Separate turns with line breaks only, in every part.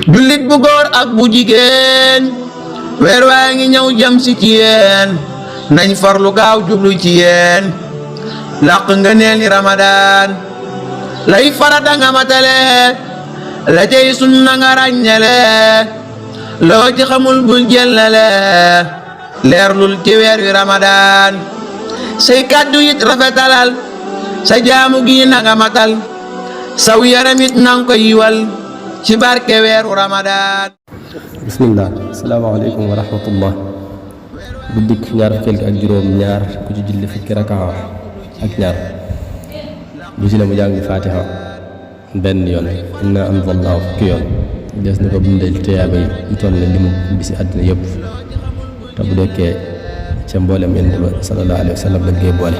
jullit bu góor ak bu jigéen weer waa ngi ñëw jëm si ci yéen nañ farlu gaaw jublu ci yéen làq nga neeli Ramadan lay farata nga matale la cey sunna nga ràññale loo ci xamul bul jëllale leerlul ci weer wi Ramadan say kàddu it rafetalal sa jaamu gi na nga matal saw yaramit nang ko yiwal ci barke weeru Ramadan.
bismillah asalaamaaleykum wa rahmatullah guddik ñaar fukki ak juróom ñaar ku ci julli fukki rakaa ak ñaar bu ci la mu jàng fatiha benn yoon inna anzalnaahu fukki yoon des na ko bindal tiyaaba yi toll na limu bisi àddina yëpp te bu dekkee ca mboolem yonent ba sallallahu alayhi wa sallam dañ koy boole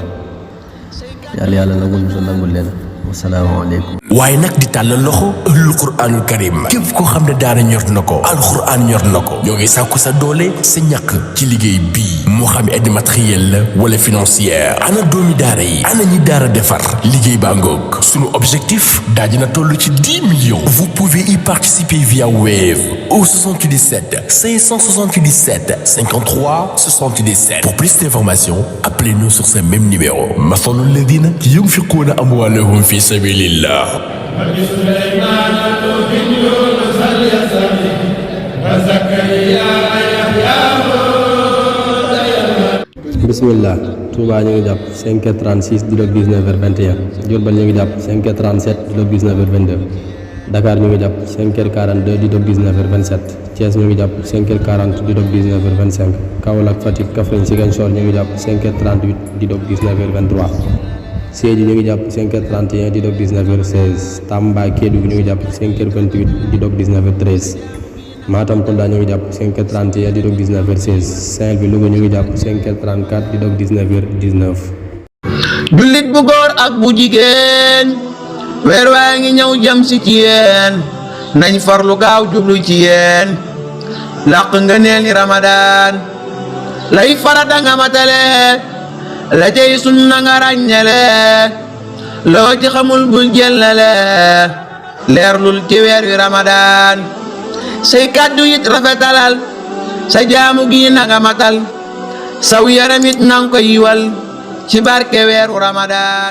yàlla nangul ñu nangul leen wasalaamaaleykum.
waaye nag di tàllal loxo ëllëg quraanul karim képp koo xam ne daara ñor na ko alxuraan ñor na ko ñoo ngi sàkku sa doole sa ñàkk ci liggéey bii moo xam aide matériel la wala financière ana doomi daara yi ana ñi daara defar liggéey baa ngoog sunu objectif daa dina toll ci 10 millions. Vous pouvez y participer via Wave au 77 577 53 77. Pour plus d'informations appelez-nous sur ce même numéro. Mathalul ladina yunfiquna amwalahum fi sabilillah.
bismillah Touba ñu ngi jàpp 5h36 di doog 19h21 Diourbel ñu ngi jàpp 5h37 di doog 19h22 Dakar ñu ngi jàpp 5h42 di doog 19h27 Thiès ñu ngi jàpp 5h40 di doog 19h25 Kaolack Fatick Kaffrine Ziguinchor ñu ngi jàpp 5h38 di doog 19h23 Sédhiou ñu ngi jàpp 5h31 di doog 19h16 Tamba Kédougou ñu ngi jàpp 5h28 di doog 19h13 Matam Kolda ñu ngi jàpp 5h31 di doog 19h16 Saint-Louis Louga ñu ngi jàpp 5h34 di doog 19h19.
jullit bu góor ak bu jigéen weer waa ngi ñëw jëm si ci yéen nañ farlu gaaw jublu ci yéen làq nga neeli Ramadan lay farata nga matale la cey sunna nga ràññale loo ci xamul bul jëllale leerlul ci weer wi Ramadan say kàddu it rafetalal sa jaamu gi na nga matal saw yaramit nang ko yiwal ci barke weeru Ramadan.